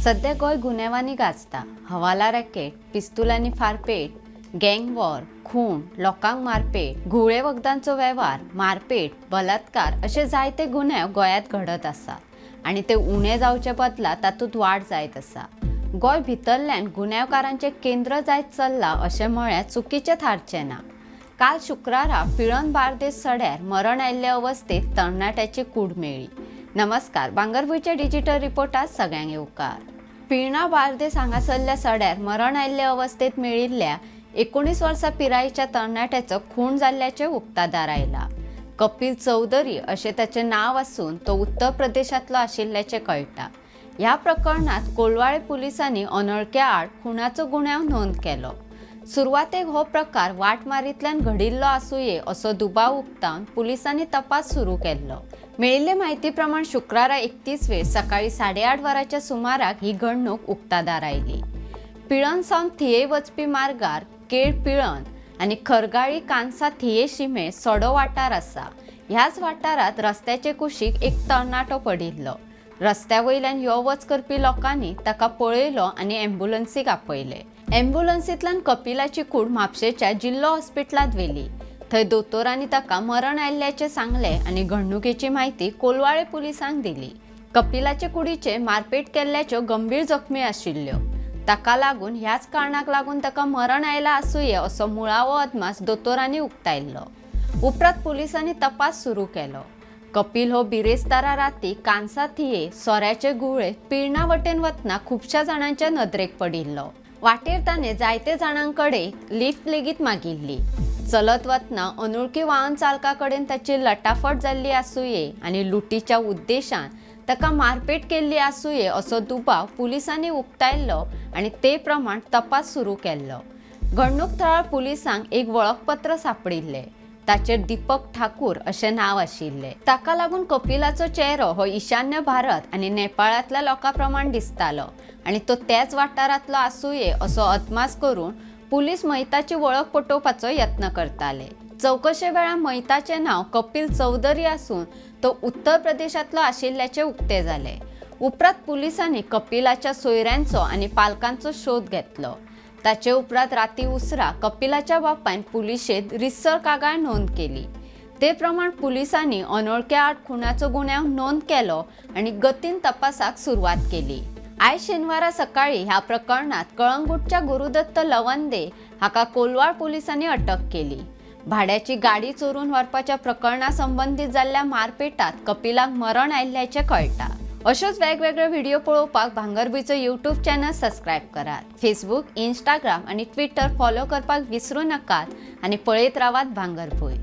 सध्या गोंय गुन्यांवांनी गाजता. हवाला racket, पिस्तुलांनी फारपेट, गँग war, खून, लोकांक मारपेट, घुंवळे वखदांचो वेव्हार, मारपेट, बलात्कार अशे जायते गुन्यांव गोंयांत घडत आसात आनी ते उणे जावचे बदला तातूंत वाड जायत आसा. गोंय भितरल्यान गुन्यांवकारांचें केंद्र जायत चल्लां अशें म्हळ्यार चुकीचें थारचें ना. काल शुक्रारा पिळर्ण बार्देस सड्यार मरण आयिल्ले अवस्थेत तरणाट्याची कूड मेळ्ळी. नमस्कार, भांगरभूंयच्या डिजिटल रिपोर्टात सगळ्यांक येवकार. पिळर्णा बार्देस हांगासरल्या सड्यार मरण आयिल्ले अवस्थेत मेळिल्ल्या 19 वर्सां पिरायेच्या तरणाट्याचो खून जाल्ल्याचें उक्ताडार आयलां. कपिल चौधरी अशें ताचें नांव आसून तो उत्तर प्रदेशांतलो आशिल्ल्याचें कळटा. ह्या प्रकरणांत कोलवाळे पुलिसांनी अनोळख्या आड खुनाचो गुन्यांव नोंद केलो. सुरवातेक हो प्रकार वाटमारींतल्यान घडिल्लो आसुये असो दुबाव उक्तावन पुलिसांनी तपास सुरू केल्लो. मेळिल्ले म्हायती प्रमाण शुक्रारा 31 वेर सकाळी 8:30 वरांच्या सुमाराक ही घडणूक उक्ताडार आयली. पिळर्ण सावन थिये वचपी मार्गार केळ पिळर्ण आनी खरगाळी कांसा थिये शिमे सडो वाठार आसा. ह्याच वाठारांत रस्त्याचे कुशीक एक तरणाटो पडिल्लो. रस्त्या वयल्यान यो वच करपी लोकांनी ताका पळयलो आनी ॲम्ब्युलन्सीक आपयले. ॲम्ब्युलन्सींतल्यान कपिलाची कूड म्हापशेच्या जिल्लो हॉस्पिटलांत व्हेली. थंय दोतोरांनी ताका मरण आयिल्ल्याचें सांगलें आनी घडणुकेची म्हायती कोलवाळे पुलिसांक दिली. कपिलाचे कुडीचेर मारपेट केल्ल्याच्यो गंभीर जखमी आशिल्ल्यो. ताका लागून ह्याच कारणाक लागून ताका मरण आयलां आसुये असो मुळावो अदमास दोतोरांनी उक्तायल्लो. उपरांत पुलिसांनी तपास सुरू केलो. कपिल हो बिरेस्तारा राती कांसा थिये सोऱ्याचे घुंवळे पिळर्णा वटेन वतना खुबश्या जाणांच्या नदरेक पडिल्लो. वाटेर ताणें जायते जाणां कडेन लिफ्ट लेगीत मागिल्ली. चलत वतना अनोळखी वाहन चालका कडेन ताची लटाफट जाल्ली आसुये आनी लुटीच्या उद्देशान ताका मारपेट केल्ली आसुये असो दुबाव पुलिसांनी उक्तायल्लो आनी ते प्रमाण तपास सुरू केल्लो. घडणूक थळार पुलिसांक एक वळखपत्र सांपडिल्लें. ताचेर दीपक ठाकूर अशें नांव आशिल्लें. ताका लागून कपिलाचो चेहरो हो ईशान्य भारत आनी नेपाळांतल्या लोकां प्रमाण दिसतालो आनी तो त्याच वाठारांतलो आसुये असो अदमास करून पुलीस मयताची वळख पटोवपाचो यत्न करताले. चवकशे वेळार मयताचें नांव कपिल चौधरी आसून तो उत्तर प्रदेशांतलो आशिल्ल्याचें उक्तें जालें. उपरांत पुलिसांनी कपिलाच्या सोयऱ्यांचो आनी पालकांचो शोध घेतलो. ताचे उपरांत राती उसरा कपिलाच्या बापायन पुलिशेंत रितसर कागाळ नोंद केली. ते प्रमाण पुलिसांनी अनोळख्या आड खुनाचो गुन्यांव नोंद केलो आनी गतीन तपासाक सुरवात केली. आयज शेनवारा सकाळी ह्या प्रकरणांत कळंगूटच्या गुरुदत्त लवंदे हाका कोलवाळ पुलिसांनी अटक केली. भाड्याची गाडी चोरून व्हरपाच्या प्रकरणा संबंदीत जाल्ल्या मारपेटात कपिलाक मरण आयिल्ल्याचें कळटा. अशोच वेगवेगळे व्हिडिओ पळोवपाक भांगरभूंयचो यूट्यूब चॅनल सबस्क्रायब करात. फेसबूक, इंस्टाग्राम आनी ट्विटर फॉलो करपाक विसरू नाकात आनी पळयत रावात भांगरभूंय.